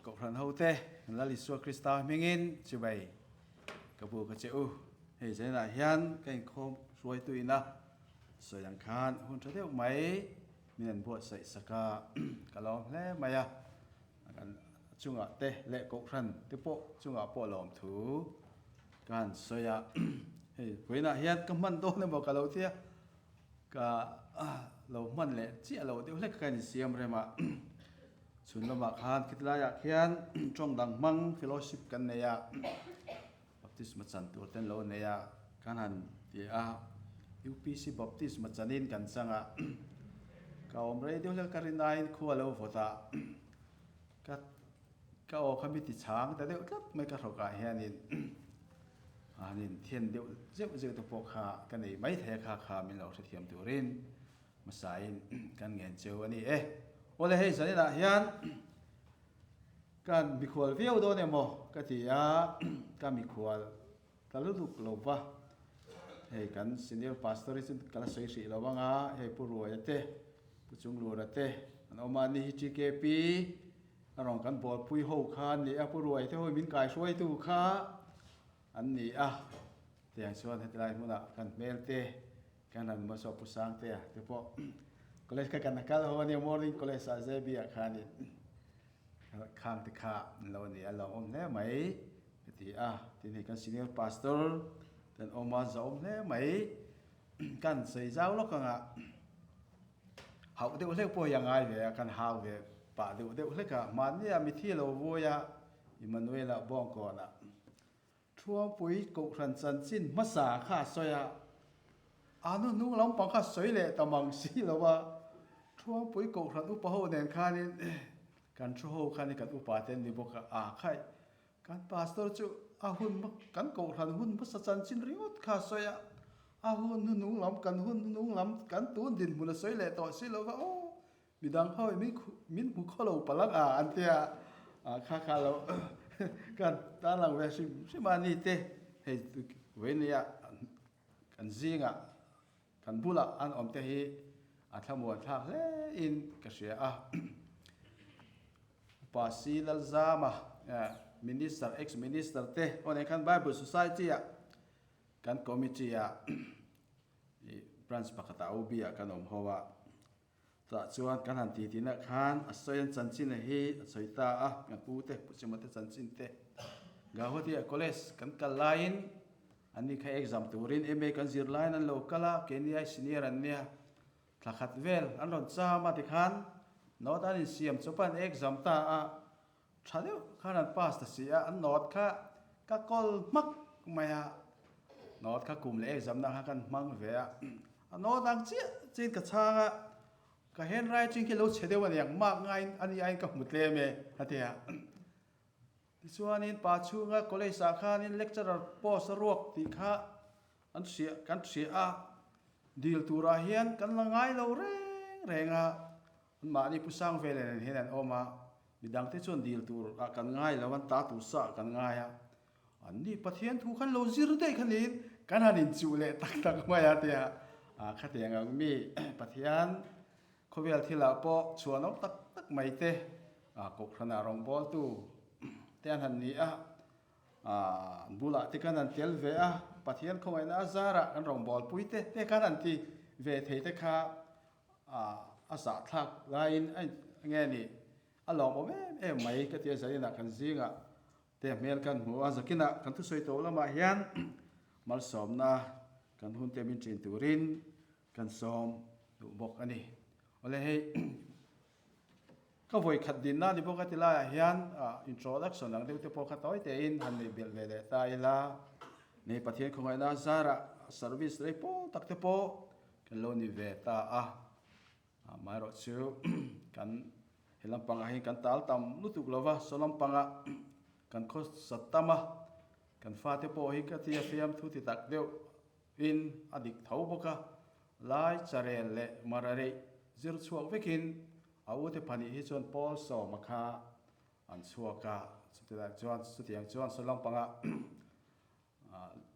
Kohhran hote Lal Isua Krista hmingin chibai ka bu ka che u. Hei zainah hian ka inkhawm hruaitu ina sawi ang khan hun tha deuh mai min an buatsaih sak a, ka lawm hle mai a. Kan chungah te leh Kohhran te pawh chungah pawh lawmthu ka han sawi a. Hei vawiinah hian ka hman dawn emaw ka lo tia ka lo hman leh chiah loh deuh hlek ka insiam rem a. Chhun lamah khan khitlaiah khian tawng dang hmang fellowship kan nei a, baptisma chan tur te an lo nei a, kan han ti a, UPC baptisma chanin kan chang a, ka awm rei deuh hlek ka rin aiin khua lo vawt a, ka ka aw kha mi ti chhang ta deuh tlat mai ka hrawkah hianin hanin thian deuh zeuh zeuh te pawh kha ka nei mai thei a kha kha min lo hrethiam turin Hmasain kan ngen cheu a ni e. Awle hei zaninah hian kan mikhual viau dawn emaw ka ti a, ka mikhual ta lutuk lo va. Hei kan senior pastor hi chu ka la sawi hrih lo ang a, hei Pu Ruaia te, Pu Chunglura te an awm a, ni hi TKP a rawn kan bawlpui ho kha an ni a, Pu Ruaia te ho hi min kaihruaitu kha an ni a. Tiang chuan hetilai hmunah kan hmel te Kan han hmasa Pu Sangtea te pawh college kha kan kal ho ania morning college ah JB ah khanin khang te kha an lo ni a lo awm hle mai ka ti a tin hei kan senior pastor te an awm a za awm hle mai kan sawi zau lawk anga hauh deuh hlek pawh hi a ngai ve a kan hau ve pah deuh deuh hlek a mahnia mithi lo vawi a Emmanuel-a Bawngkawnah Thuampui Kohhran chanchin hmasa kha a sawi a, a nu hnung lampang kha sawi leh ta mang si lo a, Thuampui Kohhran upa ho nen khanin kan thu ho khan kan upa te an ni bawk a, a khaih kan pastor chu a hun kan Kohhran hun hmasa chanchin ringawt kha a sawi a, a hun hnuhnung lam kan hun hnuhnung lam kan tun dinhmun a sawi leh tawh si lo va aw Midang ho in min hmu khaw lo palak a an tia kha kha lo kan tan lang ve hrim hrim a ni te hei veinia kan zingah kan bulah an awm te hi a thlamuan thlak hle in ka hria a. Upa Si Lalzama minister ex minister te aw nen khan Bible Society ah kan committee ah branch pakhatah OB ah kan awm ho a. Tah chuan kan han ti tinah khan a sawi an chanchin hi a sawi ta a, kan pu te, Pu Chima te chanchin te. Gauhati ah college kan kal laiin an ni kha exam turin MA kan zir laiin an lo kal a, keini ai senior an nia, thla khat vel an rawn cham a tikhan note an insiam chawp a an exam ta a, tha deuh khan an pass ta si a, an note kha ka kawl hmak mai a, note kha kum leh exam na kha kan hmang ve a, a note ang chiah chiin ka chhang a, ka handwriting khi lo chhe deuh a niang mark ngaiin a ni aiin ka hmu tlem e a ti a, tichuanin pa chhunga college ah khanin lecturer post a ruak tih kha an hria kan hria a, dil turah hian kan la ngai lo reng reng a. Mahni pu sang vel nen hian an awm a, midangte chuan dil tur ah kan ngai lo, an ta tur sa ah kan ngai a, an ni Pathian thu khan lo zir daih kha niin kan han inchuh leh tak tak mai a tia, khatiang ang mi Pathian khawvel thil ah pawh chhuan awm tak tak mai te Kohhran ah rawngbawltu te an han ni a, an bulah te khan an tel ve a, Pathian khawngaihna a zarah kan rawngbawlpui te te khan an ti ve thei te kha A zahthlak laiin a nge ni a lawmawm em em mai ka ti a, zaninah kan zingah te hmel kan hmu a, zakinah kan thusawi tawh lamah hian malsawmna kan hun te min ṭin turin kan sawm duh bawk a ni. Awle hei ka vawi khat dinna ni bawk a ti laiah hian introduction ang deuh te pawh kha tawi tein han neih belh ve leh ta ila, nei Pathian khawngaihna zarah service rei pawl tak te pawh Kan lo ni ve ta a, amaherawh chu kan he lampangah hian kan tal tam lutuk lo va, saw lampangah kan khawsa tam a, kan fate pawh hi ka tia fiamthu ti tak deuh in a dik tho bawk a, lai charel leh marareih zir chhuak vekin a ute pahnih hi chuan Paul sawma kha an chhuak a, chutiang chuan chutiang chuan saw lampangah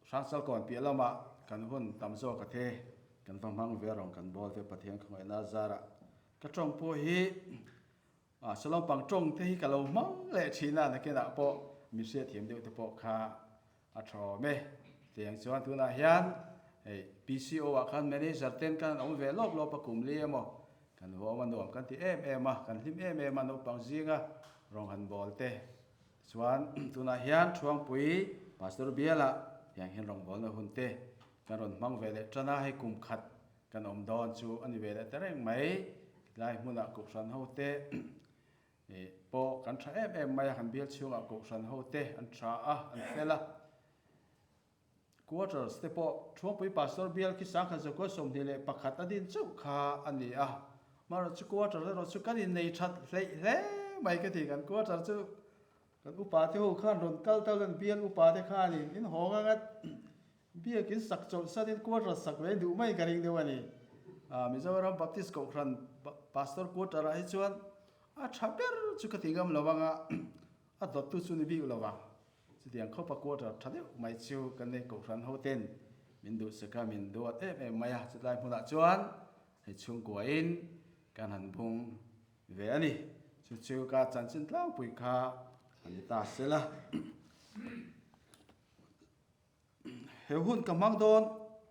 Hrangchalkawn piah lamah kan hun tam zawk a the, kan va hmang ve rawng kan bawl te Pathian khawngaihna zarah ka tawng pawh hi Salom pang tawng te hi ka lo hmang leh thin a, nakinah pawh min hriatthiam deuh te pawh kha a thawm e. Tiang chuan tunah hian hei PCO ah khan manager ten kan han awm ve lawp lawp a kum li emaw kan vawm a nuam kan ti em em a, kan hlim em em a naupang zinga rawng han bawl te. Chuan tunah hian Thuangpui Pastor Biala tiang hian rawngbawlna hun te kan rawn hmang ve leh tan a, hei kum khat kan awm dawn chu a ni ve leh ta reng mai. Tlai hmunah Kohhran ho te pawh kan tha em em mai a, kan bial chhungah Kohhran ho te an tha a, an fel a. Quarters te pawh Thuangpui Pastor bial khi 10,000 21 a din chauh kha a ni a. Marawh chu quarter erawh chu kan innei that hleih hle mai ka ti. Kan quarter chu kan upa te ho khan rawn kal ta lan bial upa te khanin in hawng anga biakin sak chawlh sanin quarter sak ve duh mai ka ring deuh a ni. Mizoram Baptist Kohhran Pastor quarter ah hi chuan a tha ber chu ka ti ngam lo anga a dawttu chu ni bik lo vang. Chutiang khawpa quarter tha deuh mai chu kan nei Kohhran ho ten min duhsak a, min duat em em mai a, chutlai hmunah chuan hei chhungkuain kan han bung ve a ni. Chu chu ka chanchin tlangpui kha a ni ta sela. He hun ka hmang dawn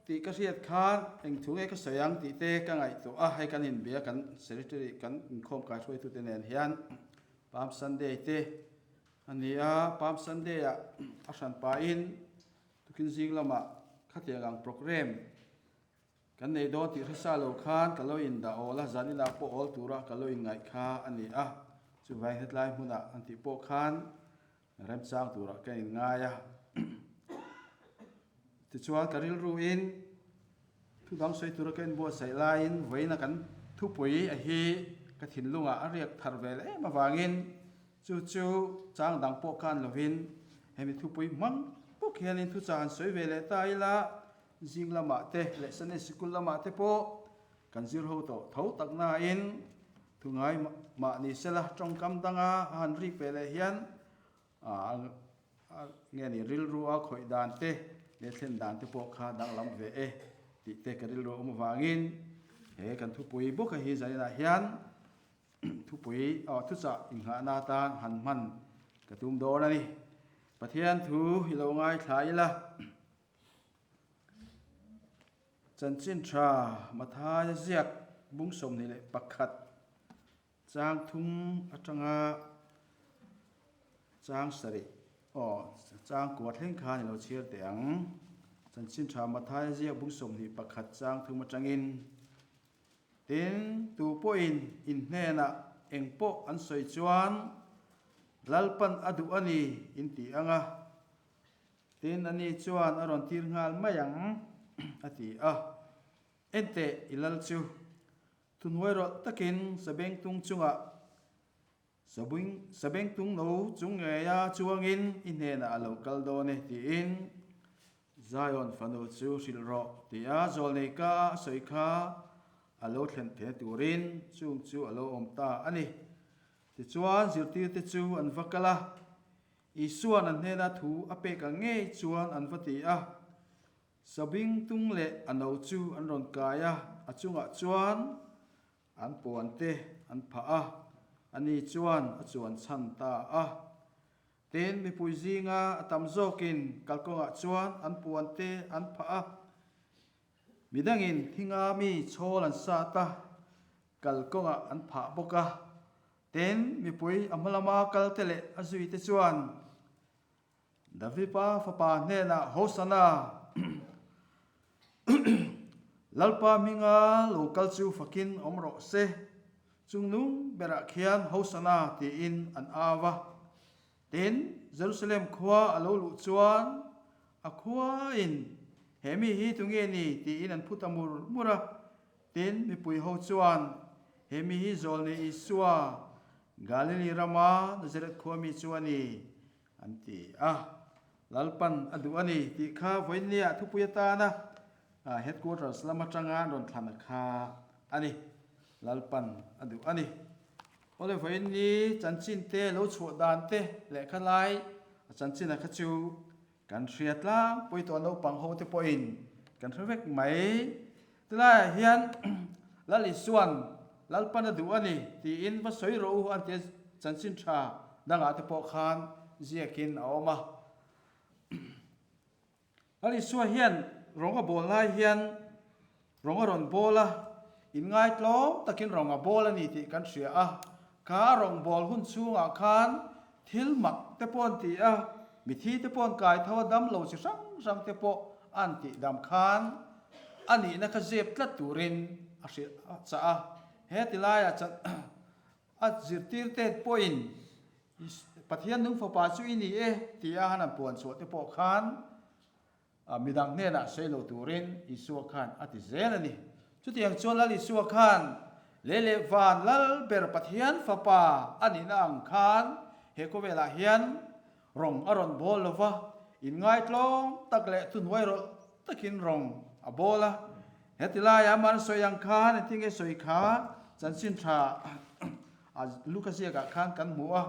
tih ka hriat khan eng thu nge ka sawi ang tih te ka ngaihtuah a, hei kan inbia kan secretary kan inkhawm kaihruaitute nen hian Palm Sunday te a ni a, Palm Sunday ah a hran pahin tukin zing lamah khatiang ang programme Kan nei dawn tih hresa lo khan ka lo indah awl a, zaninah pawh awl tura ka lo inngaih kha a ni a, chuvangin hetlai hmunah an tih pawh khan remchang turah ka inngai a. Tichuan ka rilruin thudang sawi tura ka inbuatsaih laiin vawiina kan thupui a hi ka thinlungah a riak thar vel em avangin chu chu chang dang pawh khan lovin hemi thupui hmang bawk hianin thuchah han sawi ve leh ta ila, Zing lamah te leh Sunday Sikul lamah te pawh kan zir ho tawh tho tak nain thu ngai mah ni sela tawngkam danga a han rik ve leh hian a nge ni rilru a khawih dan te leh thlen dan te pawh kha danglam ve e tih te ka rilru a awm avangin he kan thupui bawka hi zaninah hian thupui aw thuchah inghahna atan han hman ka tum dawn a ni. Pathian thu i lo ngaithla ila. Chanchin tha Mathaia ziak bung 21 chang thum atanga chang sarih aw chang kua thleng khan i lo chhiar teh ang. Chanchin tha Mathaia ziak bung 21 chang thum atangin Tin, tu pawhin in hnenah eng pawh an sawi chuan Lalpan a duh a ni in ti ang a. Tin, ani chuan a rawn tir nghal mai ang, a ti a. Enteh, i lal chu. Thuhnuai rawlh takin sabengtung chungah sabengtung no chung ngeia chuangin i hnenah a lo kal dawn e, tiin Zion fanu chu hrilh rawh, tia zawlnei ka a sawi kha a lo thlen the turin chung chu a lo awm ta a ni. Tichuan, zirtirte chu an va kal a. Isua'n an hnena thu a pek ang ngei chuan an va ti a, Sabing tung leh a no chu an rawn kai a, a chungah chuan an puan te an phah a, ani chuan a chuan chhan ta a. Tin, mipui zinga a tam zawkin kalkawngah chuan an puan te an phah a, midangin thinga mi chhawl an sat a, kalkawngah an phah bawk a. Tin, mipui a hma lama kalte leh a zuite chuan Davipa fapa hnenah, Hosanna! Lalpa hminga lo kal chu fakin awm rawh se, chungnung berah khian Hosanna tiin an au a. Tin, Jerusalem khua a lo luh chuan a khuain, He mi hi tunge ni? tiin an phu ta mur mur a. Tin, mipui ho chuan, He mi hi Zawlnei Isua, Galili rama Nazareth khua mi chu a ni, an ti a. Lalpan a duh a ni tih kha vawiinnia thupui atana headquarters lam atanga an rawn thlan kha a ni. Lalpan a duh a ni. Awle vawiinni chanchin te lo chhuah dan te lehkha lai a chanchin a kha chu Kan hria tlangpui tawh naupang ho te pawhin kan hre vek mai. Tilaiah hian Lal Isua'n. Lalpan a duh a ni, tiin va sawi rawh u an tia chanchin tha dangah te pawh khan ziakin a awm a. Lal Isua hian rawng a bawl lai hian rawng a rawn bawl a, inngaitlawm takin rawng a bawl a ni tih kan hria a. Kha a rawng bawl hun chhungah khan thil mak te pawh an ti a, mithi te pawh an kai tho a, dam lo chi hrang hrang te pawh an tih dam khan a nihna kha zep tlat turin a hrilh chah a. He ti laiah a zirtirte pawhin Pathian nung fapa chu i ni e tia han an puan chhuah te pawh khan midang hnenah sawi lo turin Isua khan a ti zel a ni. Chutiang chuan Lal Isua khan lei leh van lal ber Pathian fapa a nihna ang khan he khawvelah hian rawng a rawn bawl lo va, inngaitlawm tak leh thuhnuai rawlh takin rawng a bawl a. Heti laia man sawi ang khan engtin nge sawi kha chanchin tha A Luka ziakah khan kan hmu a,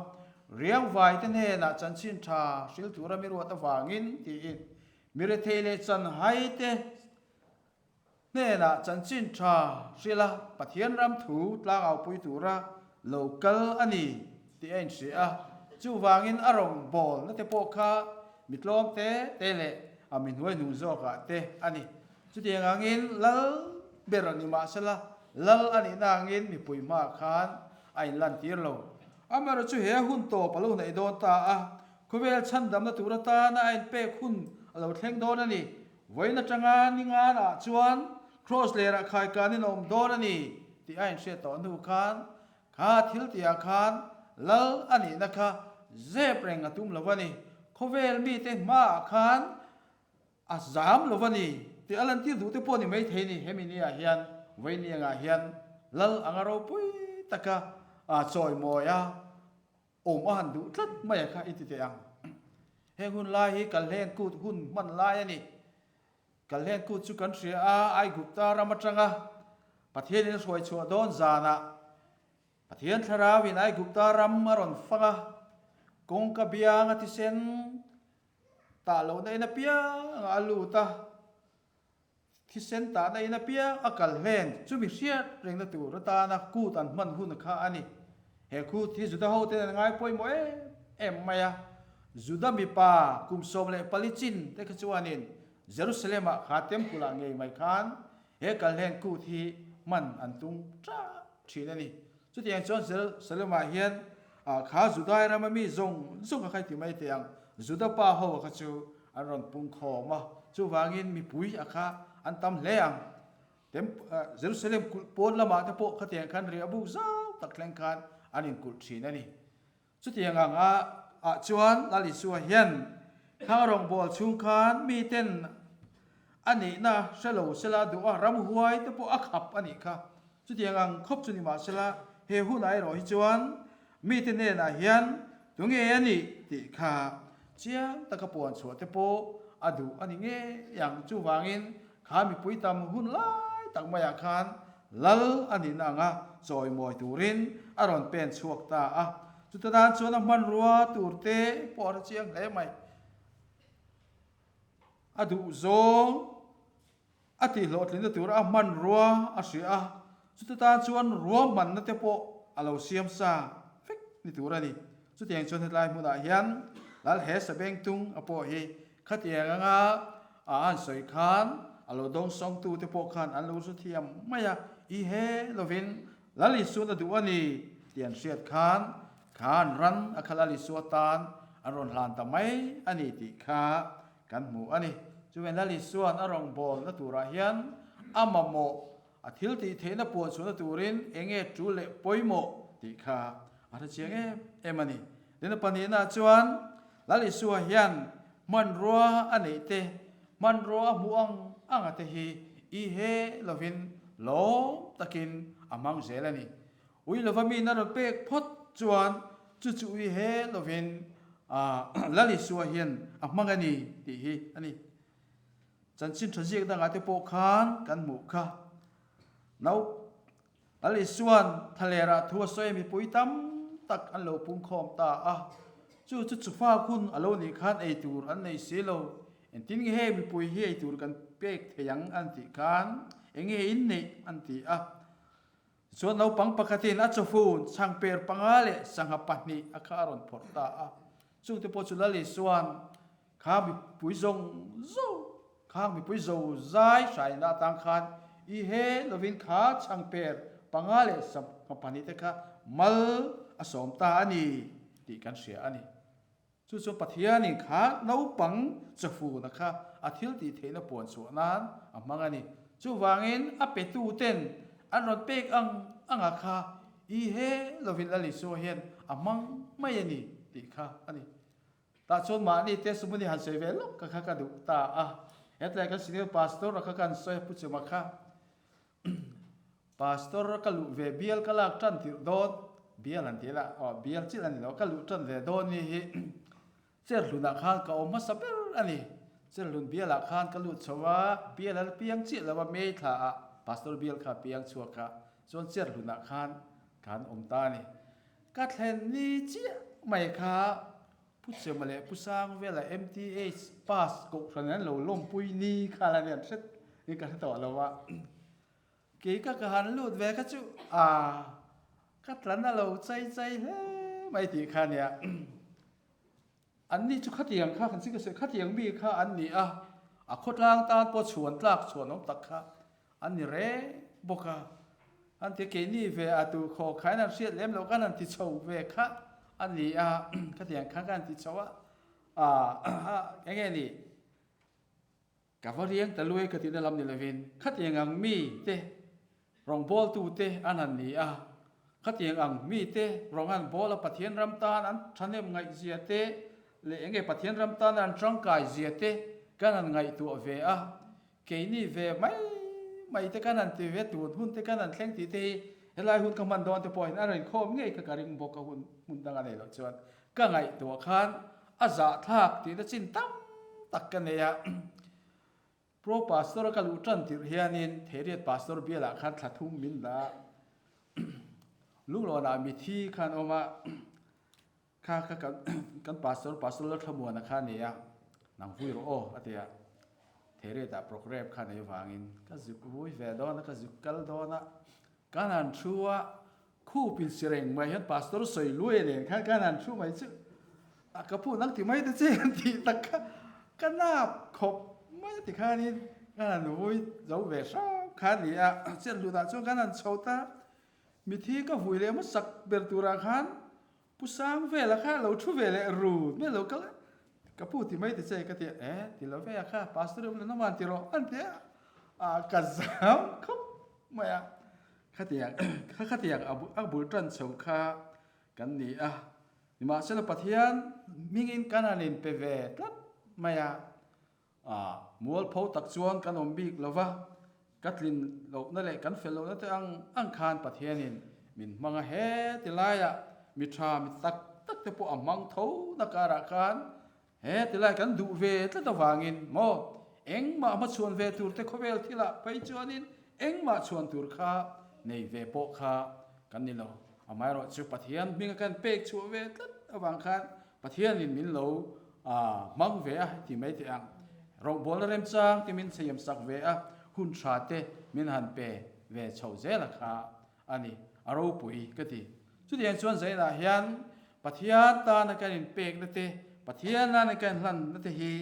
Riangvai te hnenah chanchin tha hril tura mi ruat avangin tiin mi rethei leh chanhai te hnenah chanchin tha hril a, Pathian ram thu tlangaupui tura lo kal a ni tih a inhria a. Chuvangin a rawn bawl na te pawh kha mi tlawm te te leh a mi hnuai hnung zawkah te a ni. Chutiang angin lal ber a ni mahsela Lal a nihna angin mipui hmaah khan a inlantir lo. Amaherawhchu chu he hun tawp a lo hnaih dawn ta a, khawvel chhandamna tur atana a inpek hun a lo thleng dawn a ni. Vawiin atanga ni nganah chuan Kraws lerah khaikanin a awm dawn a ni tih a inhriat tawh hnu khan kha thil tihah khan Lal a nihna kha zep reng a tum lo a ni. Khawvel mite hmaah khan A zam lo a ni tih a lantir duh te pawh ni maithei ni. Hemi ni ah hian Vainiang ah hian Lal anga ropui taka chawimawi a awm a han duh tlat mai a kha i ti teh ang. Heng hun lai hi Kalhlen kut hun hman lai a ni. Kalhlen kut chu kan hria a, Aigupta ram atanga Pathianin a hruai chhuah dawn zanah Pathian Thlarauin Aigupta ram a rawn fang a, kawngka biang a thisen Tah lohna in apiang a lut a, thisen tahna in apiang a kal hlen. Chumi hriat rengna tur atana kut an hman hun kha a ni. He kut hi Juda hoten an ngai pawimawh em em mai a. Juda mipa kum 14 chin te kha chuanin Jerusalem-ah kha temple-ah ngei mai khan he kal hlen kut hi hman an tum tap thin a ni. Chutiang chuan Jerusalem-ah hian kha Judai rama mi zawng zawng a kha ti mai teh ang, Juda pa ho a kha chu an rawn pung khawm a, chuvangin mipui a kha an tam hle ang. Jerusalem kulh pawn lamah te pawh khatiang khan riah buk zau tak thleng khan an inkulh thin a ni. Chutiang ang ah chuan Lal Isua hian thlang rawngbâwl chhung khan miten a nihna hre lo sela duh a, ramhuai te pawh a khap a nih kha. Chutiang ang khawp chu ni mah sela, he hunah erawh hi chuan mite hnenah hian tunge a nih tih kha chiang taka puan chhuah te pawh a duh a ni ngei ang. Chuvangin kha mipui tam hun lai tak maiah khan Lal a nihna anga chawimawi turin a rawn pen chhuak ta a. Chuta tan chuan a hmanrua tur te pawh a hre chiang hle mai. A duh zawng a tihhlawhtlinna tura a hmanrua a hria a, chuta tan chuan ruahmanna te pawh a lo siam sa vek ni tur a ni. Chutiang chuan hetlai hmunah hian Lal he Sabengtung a pawh hi Khatiang anga a an sawi khan a lo dawngsawngtu te pawh khan an lo hre thiam mai a, i he lovin Lal Isuan a duh a ni tih an hriat khan khan ran a kha Lal Isua tan an rawn hlan ta mai a ni tih kha kan hmu a ni. Chuven Lal Isuan a rawngbawlna turah hian a mamawh a thil tih theihna puan chhuahna turin eng nge tul leh pawimawh tih kha a hre chiang em em a ni. Tin, pahnihna chuan Lal Isua hian hmanrua a neih te, hmanrua a hmuh ang anga te hi i he lovin lawm takin a hmang zel a ni. Ui lova min a rawn pek phawt chuan chu chu ui he lovin Lal Isua hian a hmang a ni tih hi a ni. Chanchin tha ziak dangah te pawh khan kan hmuh kha. Nau Lal Isuan thlalerah thu a sawi mipui tam tak an lo pungkhawm ta a. Chu chu chufak hun a lo nih khan ei tur an nei si lo. Engtin nge hei mipui hi ei tur kan pek thei ang an tih khan eng nge in neih an ti a. Tichuan naupang pakhatin a chawfun chhangper panga leh sangha pahnih a kha a rawn phawrh ta a. Chungte pawh chu Lal Isua'n kha mipui zawng zawng, khang mipui zo zai hraina atang khan i he lovin kha chhangper panga leh sangha pahnih te kha mal a sawm ta a ni tih kan hria a ni. Chu chu Pathianin kha naupang chawfuna kha a thil tih theihna puan chhuah nan a hmang a ni. Chuvangin a petuten an rawn pek ang anga kha i he lovin Lal Isua hian a hmang mai a ni tih kha a ni. Tah chuan mahni te sumuni han sawi ve lawk ka kha ka duh ta a. Hetlai kan senior pastor a kha kan sawi a Pu Chuma kha. Pastor ka luh ve bial ka lak tan tirh dawn, bial an ti la, aw bial chilh a ni lo, ka luh tan ve dawn ni hi Cherhlunah khan ka awm hmasa ber a ni. Cherhlun bialah khan ka lut chho a, bial a la piang chiah lo a, May thla ah Pastor bial kha a piang chhuak a, chuan Cherhlunah khan kan awm ta a ni. Ka thlen ni chiah mai kha Pu Chema leh Pu Sangvela MTH pass kohhran an lo lawmpui ni kha la nen hret in ka hre tawh lo a, kei ka ka han lut ve kha chu a ka tlan a lo chai chai hle mai tih kha nia. An ni chu khatiang kha kan ching ka sawi khatiang mi kha an ni a, a khawtlang tan pawh chhuan tlak chhuan awm tak kha An ni reng bawk a, an ti keini ve a tu khaw khain an hriat lem loh khan an ti chho ve kha a ni a, khatiang khan khan an ti chho a, aah eng nge ni ka va riang ta luai ka tihna lam ni lovin khatiang ang mi te rawngbawltu te an han ni a, khatiang ang mi te rawng an bawl a Pathian ram tan an thahnem ngaihzia te leh eng nge Pathian ram tan an tangkai zia te kan han ngaihtuah ve a, Keini ve mai mai te kan han ti ve, tun hun te kan han thleng tih te hi helai hun ka hman dawn te pawhin a rawn khawm ngei kha ka ring bawk a, hun hmun dang a nei loh chuan ka ngaihtuah khan a zahthlak tihna chin tam tak ka nei a. Pro Pastor a ka luh tan tirh hianin Theiriat Pastor bialah khan thla thum min dah a, Lunglawnah mithi khan awm a. Kha kha kan kan pastor pastor Lalthlamuana kha a ni a, nang vui rawh aw a ti a, Theiretah programme kha nei vangin ka zuk vui ve dawn a, ka zuk kal dawn a, kan han thu a, khup in si reng mai hian pastor sawi luai nen khan kan han thu mai chu a ka pu nang ti mai ta che an tih tak kha ka nap khawp mai a ti khanin kan han vui zo ve hrang kha a ni a, chian hlutah chuan kan han chho ta, mithi ka vui leh hmasak ber turah khan Pu Sang vela kha lo thu ve leh run mai lo kal a, ka pu ti mai ti che ka ti a, e ti lo ve a kha pastor awm lo naman ti rawh an ti a, a ka zam khawp mai a, khatiang kha khatiang a bul tan chho kha kan ni a, nimahsela Pathian hmingin kan han inpe ve tlat mai a. A mualpho tak chuan kan awm bik lo va, ka tlin lohna leh kan fel lohna te ang ang khan Pathianin min hmang a, he ti laiah mi tha mi tak tak te pawh a hmang tho na karah khan he ti lai kan duh ve tlat avangin maw engmah hmachhuan ve tur te khawvel thilah phei chuanin engmah chhuan tur kha nei ve pawh kha kan ni lo. Amaherawhchu Pathian hminga kan pek chhuah ve tlat avang khan Pathianin min lo hmang ve a ti mai teh ang. Rawngbawlna remchang te min cheiam sak ve a, hun tha te min han pe ve chho zel a kha a ni, a ropui ka ti. Chutiang chuan Zainah hian Pathian tana kan inpekna te, Pathian nana kan inhlanna te hi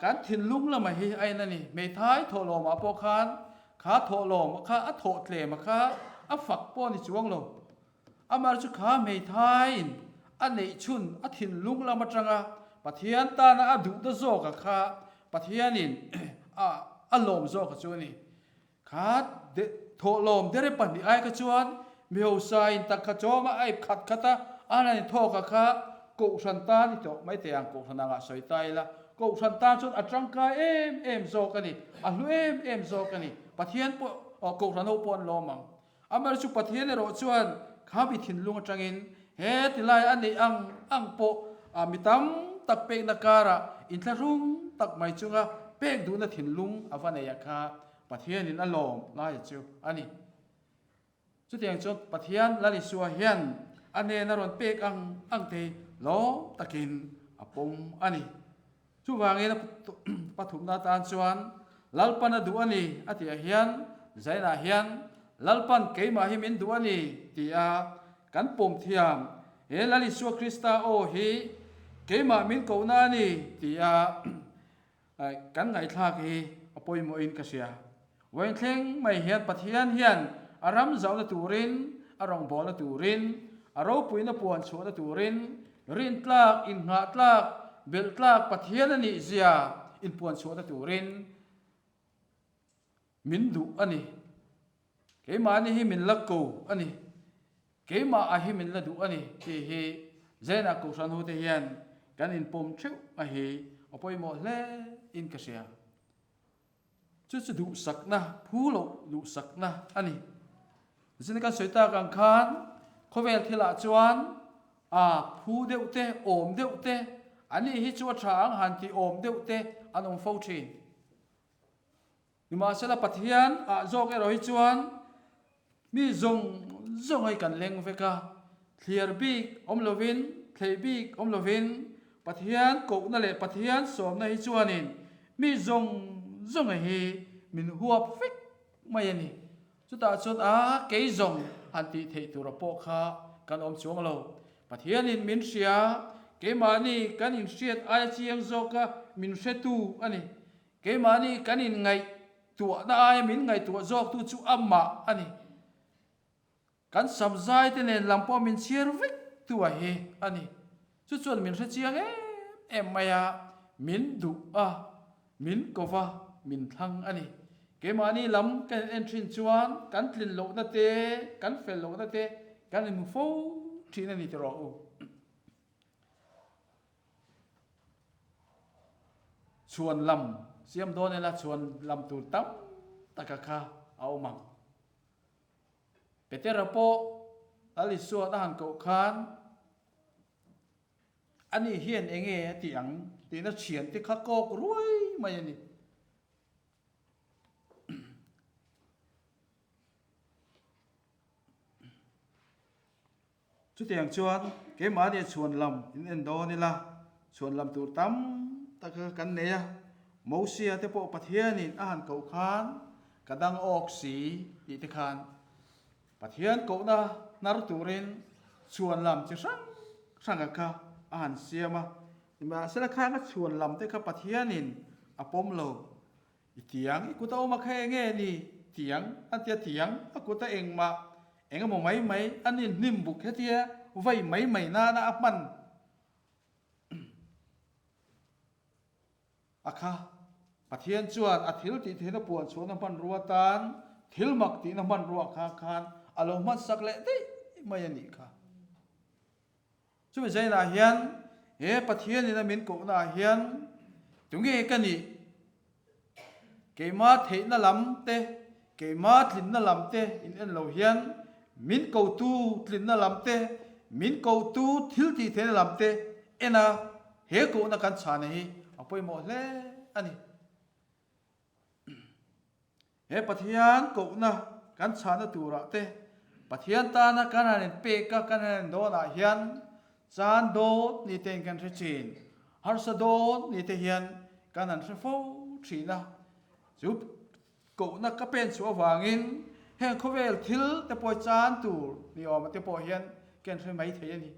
kan thinlung lamah hi a en a ni. Hmeithai thawhlawmah pawh khan kha thawhlawm kha a thawh tlem a kha a fak pawh a ni chuang lo. Amah chu kha hmeithaiin a neih chhun a thinlung lam atanga Pathian tana a duhna zawka kha Pathianin a lawm zawka chu a ni. Kha thawhlawm dere pahnih ai kha chuan mihosain takha chawma a ip khat khat a, a han inthawka kha Kohhran tan i tawh mai teh ang, Kohhran angah sawi ta ila, Kohhran tan chuan a tangkai em em zawk a ni, a hlu em em zawk a ni. Pathian pawh, Kohhran ho pawh an lawm ang. Amah chu Pathian erawh chuan kha mi thinlung atangin he tilai a neih ang ang pawh a mi tam tak pekna karah inthlahrung tak mai chunga pek duhna thinlung a va nei a kha Pathianin a lawm laia chu a ni. Chutiang chuan Pathian Lal Isua hian a hnena rawn pek ang ang te hi lawm takin a pawm a ni. Chuvangin a pathumna atan chuan Lalpan a duh a ni a tihah hian Zainah hian Lalpan keimah hi min duh a ni ti a kan pawm thiam. He Lal Isua Krista aw hi keimah min kohna a ni ti a kan ngaihthlak hi a pawimawhin ka hria. Vawiin thleng mai hian Pathian hian a ram zauhna turin, a rawngbawlna turin, a ropuina puan chhuahna turin rintlak, innghahtlak, belhtlak Pathian a nih zia inpuan chhuahna turin Min duh a ni. Keimahni hi min la ko a ni. Keimah a hi min la duh a ni tih hi Zena Kohhran hute hian kan inpawm theuh a hi a pawimawh hle in ka hria. Chu chu duhsakna, phu loh duhsakna a ni. Zina kan sawi tak ang khan khawvel thilah chuan a phu deuh te, awm deuh te, ani hi chu a tha ang han tih awm deuh te an awm fo thin. Nimahsela Pathian ah zawk erawh hi chuan mi zawng zawng hi kan leng vek a, thliar bik awm lovin, thlei bik awm lovin Pathian kohna leh Pathian sawmna hi chuanin mi zawng zawng hi min huap vek mai a ni. Chutah chuan a kei zawng han tih theih tura pawh kha kan awm chuang lo. Pathianin min hria, keimahni kan inhriat aia chiang zawka min hretu a ni. Keimahni kan inngaihtuahna aia min ngaihtuah zawktu chu amah a ni. Kan samzai te nen lam pawh min chhiar vek tu a hi a ni. Chu chuan min hre chiang em em mai a, min duh a, min ko va, min thlang a ni. Keimahni lam kan in en thin chuan kan tlin lohna te, kan fel lohna te kan inhmu fo thin a ni tiraw u. Chhuan lam siam dawn ila chhuan lam tur tam taka kha a awm ang. Petera pawh Lal Isua'n a han koh khan ani hian enge a tih ang tihna thiante kha kawk ruai mai a ni. Chutiang chuan keimahni chhuan lam in en dawn ila, chhuan lam tur tam tak kha kan nei a. Mosia te pawh Pathianin a han koh khan ka dang awk si tih te khan Pathian kohna hnar turin chhuan lam chi hrang hranga kha a han siam a. Nimahsela khanga chhuan lam te kha Pathianin a pawm lo. I tiang, i kut a awm a kha eng nge ni? Tiang, an tia tiang, a kut a engmah, eng emaw mai mai, an inhnim buk hetia vai mai mai nana a hman a kha. Pathian chuan a thil tih theihna puan chhuahna hmanrua tan thil mak tihna hmanrua kha khan a lo hmansak leh daih mai a nih kha. Chumi zainah hian he Pathianin a min kohnaah hian tunge ka nih? Keima theihna lam te, keima tlinna lam te in en lo hian min kotu tlinna lam te, min kotu thil tih theihna lam te en a he kohna kan chhana hi a pawimawh hle a ni. He Pathian kohna kan chhahna turah te, Pathian tana kan han inpek a, kan han indawnah hian chan dawn ni tein kan hre thin. Harsa dawn ni te hian kan han hre fo thin a. Chu kohna ka pen chhuah avangin heng khawvel thil te pawh chan tur ni awma te pawh hian ka inhre mai thei a ni.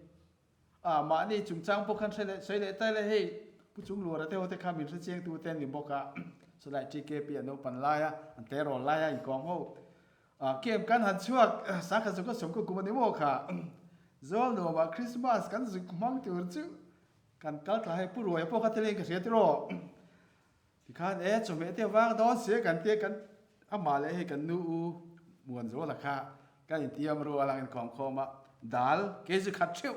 A, mahni chungchang pawh khan hre leh sawi leh ta ila hei Pu Chungluara te ho te kha min hre chiang tu te an ni bawk a, chulai TKP an naupan lai a, an tleirawl lai a inkawm ho. A, camp kan han chhuak sangkhat zuk a sawm ka kum a ni maw kha. Zawl nuamah Christmas kan zuk hmang tur chu kan kal thla hei Pu Ruaia pawh kha teleng ka hria tiraw. Tikhan e chawhmeh te vang dawn sia kan tia kan amah leh hei kan nu u Muanzuala kha kan intiam rual a kan inkawm khawm a, dal kg khat theuh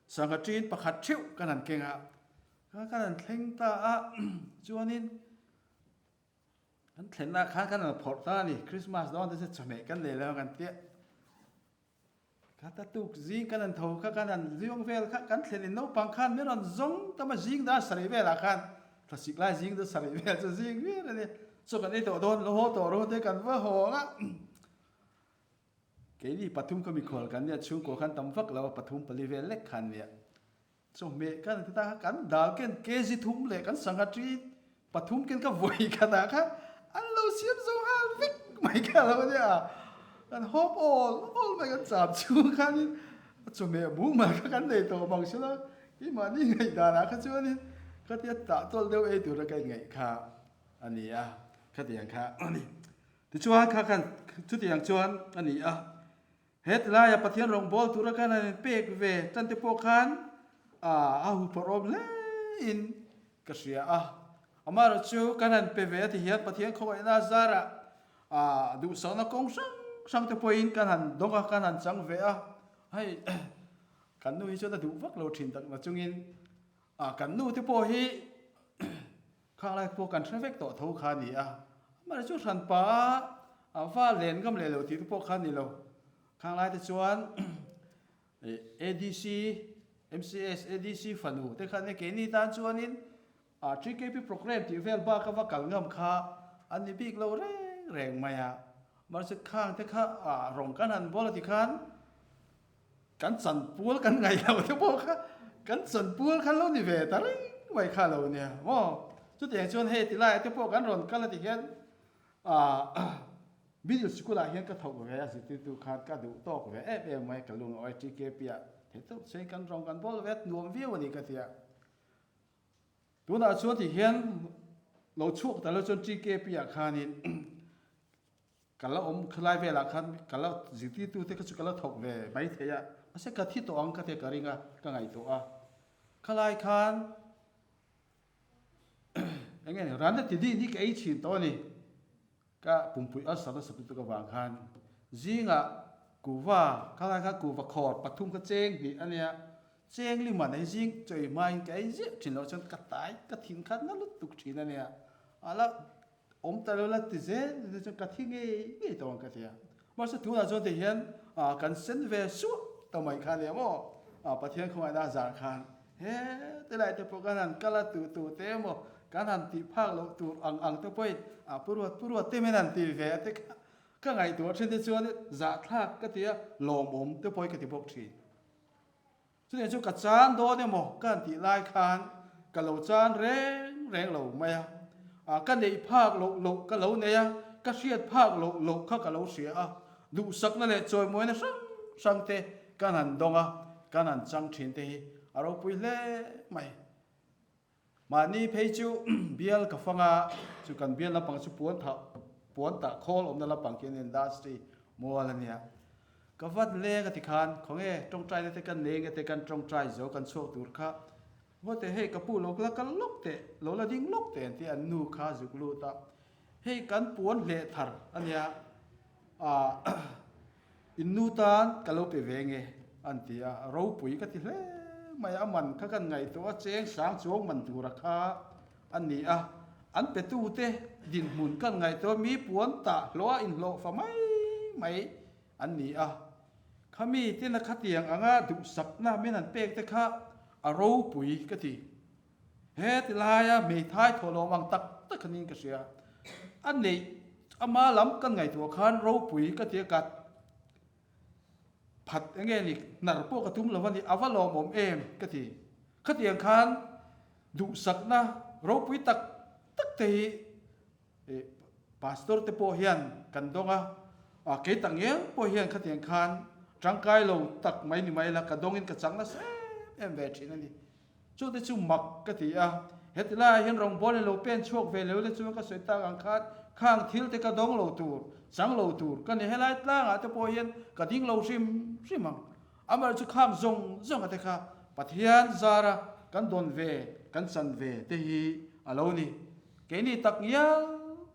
sangha ṭin pakhat theuh kan han keng a, kan han thleng ta a chuanin kan thlenna khan kan han phawrh ta a ni Christmas dawn te chu chawhmeh kan nei lo kan tia. Ka ta tuk zing kan han tho kha kan han ziang vel kha kan thlen in naupang khan min rawn zawng tam a zing dar sarih velah khan thlasik lai zing dar sarih vel chu zing viau a ni chaw kan ei tawh dawn lo haw tawh rawh te kan va hawng a keini pathum ka mikhual kan nia chhungkua khan tam vak lo a pathum pali vel lek khan nia Chawhmeh kan ti ta kha kan dal ken kg thum leh kan sangha ṭi pathum ken ka vawi khatah khan an lo siam zo nghal vek mai kha lo nia. Kan hawp awl awl mai kan cham chhung khanin a chawhmeh mumal kha kan nei tawh bang sela keimahni ngaihdanah kha chuanin khatia tah tawlh deuh ei tura ka inngaih kha a ni a, khatiang kha a ni. Tichuan kha khan chutiang chuan a ni a, he tilaia Pathian rawngbâwl tura khan an inpek ve tan te pawh khan a huphawrh awm hle in ka hria a. Amaherawh chu kan han pe ve a ti hian Pathian khawngaihna zarah duhsakna kawng hrang hrang te pawhin kan han dawng a, kan han chang ve a. Hei kan nu hi chuan a duh vak lo thin tak na chungin kan nu te pawh hi khang lai pawh kan hre vek tawh tho kha a ni a. Amaherawh chu hranpa a va len ngam leh lo tih te pawh kha a ni lo. Khang lai te chuan ADC, MCS, ADC fanu te khan keini tan chuanin TKP programme tih vel bak a va kal ngam kha an ni bik lo reng reng mai a. Mahse khang te kha rawng kan han bawl a ti khan kan chanpual kan ngaih loh te pawh kha kan chanpual khan lo ni ve ta reng mai kha lo nia maw. Chutiang chuan hei ti laiah te pawh kan rawn kal a ti hian Middle school ah hian ka thawk ve a zirtirtu khan ka duh tawk ve em em mai ka lung a awi TKP ah theihtawp chheng kan rawng kan bawl ve a nuam viau a ni ka ti a. Tunah chuan ti hian lo chhuak ta lo chuan TKP ah khanin ka la awm khilai velah khan ka la zirtirtu te kha chu ka la thawk ve mai thei a, mahse ka thi tawh ang ka tia ka ring a, ka ngaihtuah a. Khalai khan eng nge ran ti din hi ka ei thin tawh a ni. Ka pumpui ulcer nasa lutuk avang khan zingah kuva khalai kha kuva khawr pathum kha cheng hnih a nia, cheng lima nei zing chawi hmain ka ei ziah thin loh chuan ka tai ka thin khat na lutuk thin a nia, a la awm ta lo la ti zel zel chuan ka thi ngei ngei tawh ang ka ti a. Mahse tunah chuan ti hian kan sen ve suah ta mai kha nia maw? Pathian khawngaihna a zar khan he ti lai te pawh kan han kal a tu tu te emaw kan han tih phak loh tur ang ang te pawhin pu ruat pu ruat te min han ti ve a te kha ka ngaihtuah thin te chuan zahthlak ka ti a lawmawm te pawhin ka ti bawk thin. Chutiang chu ka chan dawn emaw ka han tih lai khan ka lo chan reng reng lo mai a, ka neih phak loh loh ka lo nei a, ka hriat phak loh loh kha ka lo hria a, duhsakna leh chawimawina hrang hrang te kan han dawng a, kan han chang thin te hi a ropui hle mai. Mahni phei chu bial ka fang a, chu kan bial lampang chu puan thah puan tah khawl awmna lampang khi an industry mual a nia. Ka vat leng a ti khan khawnge tawngtaina te kan nei nge te kan tawngtai zo kan chhuak tur kha Vawte hei ka pu lo la kal lawk teh lo la ding lawk teh an ti an nu kha zuk lut a hei kan puan hleh thar a nia ah In nu tan ka lo pe ve nge an ti a, ropui ka ti hle mai a, a man kha kan ngaihtuah a, cheng sang chuang man tura kha a ni a, an petute dinhmun kan ngaihtuah a, mi puan tah hlawh a inhlawh fa mai mai an ni a, khami tina khatiang anga duhsakna min han pek te kha a ropui ka ti. He ti laia hmeithai thawhlawm ang tak tak khanin ka hria. A neih ama lam kan ngaihtuah khan ropui ka ti a, ka phat eng nge ni, hnar pawh ka tum lo a ni, a va lawmawm em ka ti. Khatiang khan duhsakna ropui tak tak te hi Pastor te pawh hian kan dawng a, kei tak ngial pawh hian khatiang khan tangkai lo tak mai ni mai la ka dawngin ka chang nasa em em ve thin a ni. Chu te chu mak ka ti a, heti laiah hian rawngbawlin lo pen chhuak ve leu le chuan ka sawi tak ang khan khang thil te ka dawng lo tur, chang lo tur ka ni. Helai tlangah te pawh hian ka ding lo hrim hrim ang. Amaherawhchu chu khang zawng zawng a te kha Pathian zara kan dawn ve, kan chan ve te hi a lo ni. Keini tak ngial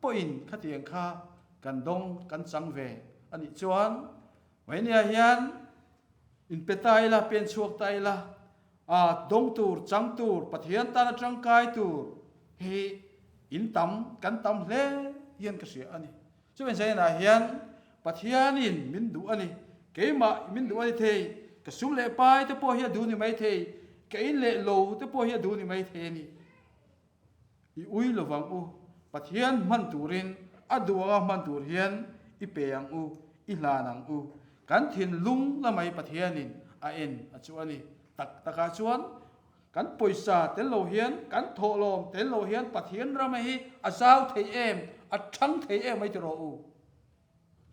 pawhin khatiang kha kan dawng, kan chang ve a nih chuan Vainia hian inpe ta ila, pen chhuak ta ila, a dawng tur, chang tur, Pathian tana tangkai tur hi in tam, kan tam hle hian ka hria a ni. Chuvang zainah hian Pathianin min duh a ni, keimah min duh a ni thei, ka sum leh pai te pawh hi a duh ni mai thei, ka in leh lo te pawh hi a duh ni mai thei a ni. I ui lovang u, Pathian hman turin a duh anga hman tur hian i pe ang u, i hlan ang u. Kan thinlung lamai Pathianin a en a chu a ni. Tak takah chuan kan pawisa tel lo hian, kan thawhlawm tel lo hian Pathian rama hi a zau thei em, a thang thei em mai ti rawh u.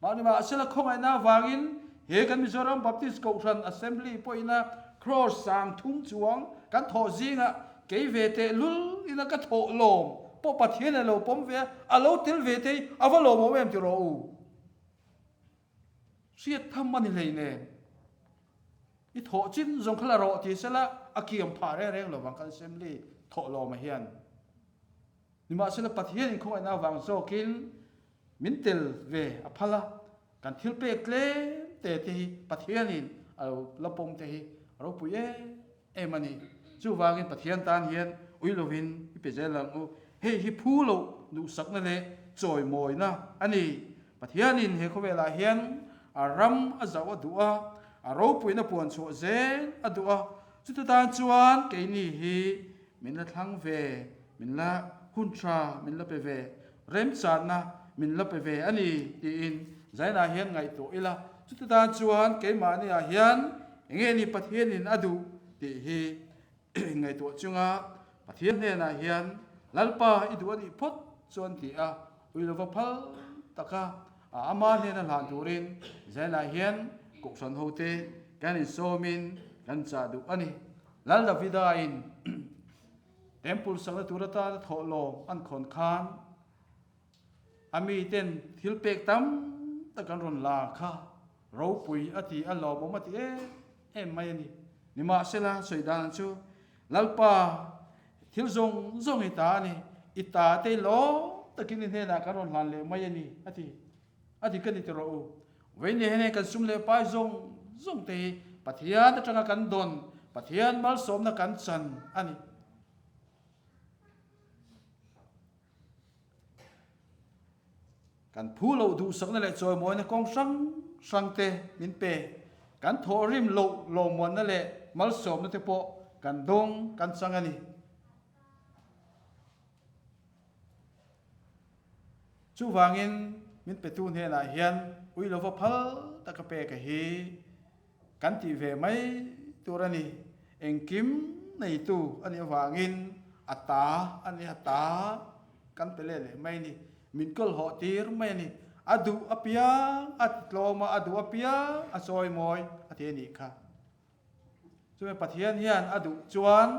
Mahni-mahsela khawngaihna avangin he kan Mizoram Baptist Kohhran Assembly pawhina crore 30 chuang kan thawh zingah kei ve teh lul ina ka thawh lawm pawh Pathian a lo pawm ve a, a lo tel ve tei a va lawmawm em ti rawh u. Hriat tham a ni hleinem. I thawh chin zawng kha la rawh ti sela a kiam phah reng reng lovang kan Assembly thawh lawmah hian. Nimahsela Pathian inkhawngaihna avang zawkin min tel ve a phal a, kan thil pek tlem te te hi Pathianin a lo la pawm te hi a ropui em em a ni. Chuvangin Pathian tan hian ui lovin i pe zel ang u. Hei hi phu loh duhsakna leh chawimawina a ni. Pathianin he khawvelah hian a ram a zauh a duh a, a ropuina puan chhuah zel a duh a, chuti tan chuan keini hi min la thlang ve, min la hun tha min la pe ve, remchanna min la pe ve a ni tiin Zainah hian ngaihtuah ila, chuti tan chuan keimahniah hian enge ni Pathianin a duh tih hi ngaihtuah chunga Pathian hnenah hian Lalpa i duh a nih phawt chuan ti a, ui lova phal taka ama hnena hlan turin Zainah hian Kohhran hote kan insawmin kan chah duh a ni. Lal Davida-in Temple sakna tur atana thawhlawm an khawn khan a miten thil pek tam tak an rawn la kha ropui a ti a, lawmawm a ti em em mai a ni. Nimahsela, sawi dan chu Lalpa thil zawng zawng i ta a ni, i ta te lawm takin i hnenah kan rawn hlan leh mai a ni a ti. A dik a ni ti rawh u. Vawiin ni hene kan sum leh pai zawng zawng te hi Pathian atanga kan dawn, Pathian malsawmna kan chan a ni. Kan phu loh duhsakna leh chawimawina kawng hrang hrang te min pe. Kan thawhrim loh lawmmuanna leh malsawmna te pawh kan dawng kan chang a ni. Chuvangin min petu hnenah hian ui lova phal taka pek a hi kan tih ve mai tur a ni. Engkim neitu a nih avangin a ta a nia ta kan pe leh leh mai a ni. Min kawlhawh tir mai a ni. A duh apiang a ti tlawm a, a duh apiang a chawi mawi a ti a nih kha. Chumi Pathian hian a duh chuan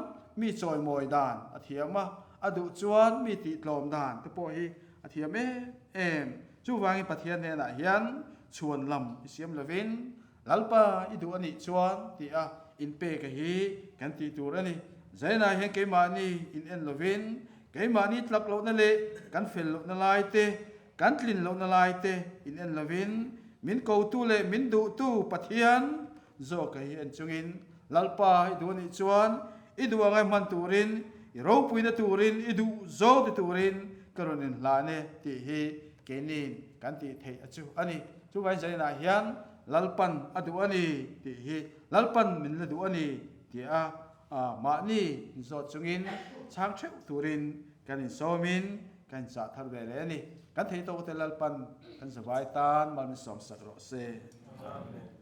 mi chawimawi dan a thiam a, a duh chuan mi tihtlawm dan te pawh hi a thiam em em. Chuvangin Pathian hnenah hian chhuan lam i siam lovin Lalpa i duh a nih chuan tih a inpek a hi kan tih tur a ni. Zainah hian keimahni in en lovin keimahni tlak lohna leh kan fel lohna lai te, kan tlin lohna lai te in en lovin min kotu leh min duhtu Pathian Zawka hi en chungin, Lalpa i duh anih chuan i duh angai hman turin, i ropuina turin, i duh zo ti turin ka rawn inhlan e tih hi keiniin kan tih theih a chu a ni. Chuvangin zaninah hian Lalpan a duh a ni tih hi Lalpan min la duh a ni tia mahni inzawt chungin chhang theuh turin kan insawmin kan inchah thar ve leh a ni. Kan theih tawk te Lalpan kan zavai tan mal min sawmsak rawh se. Amen.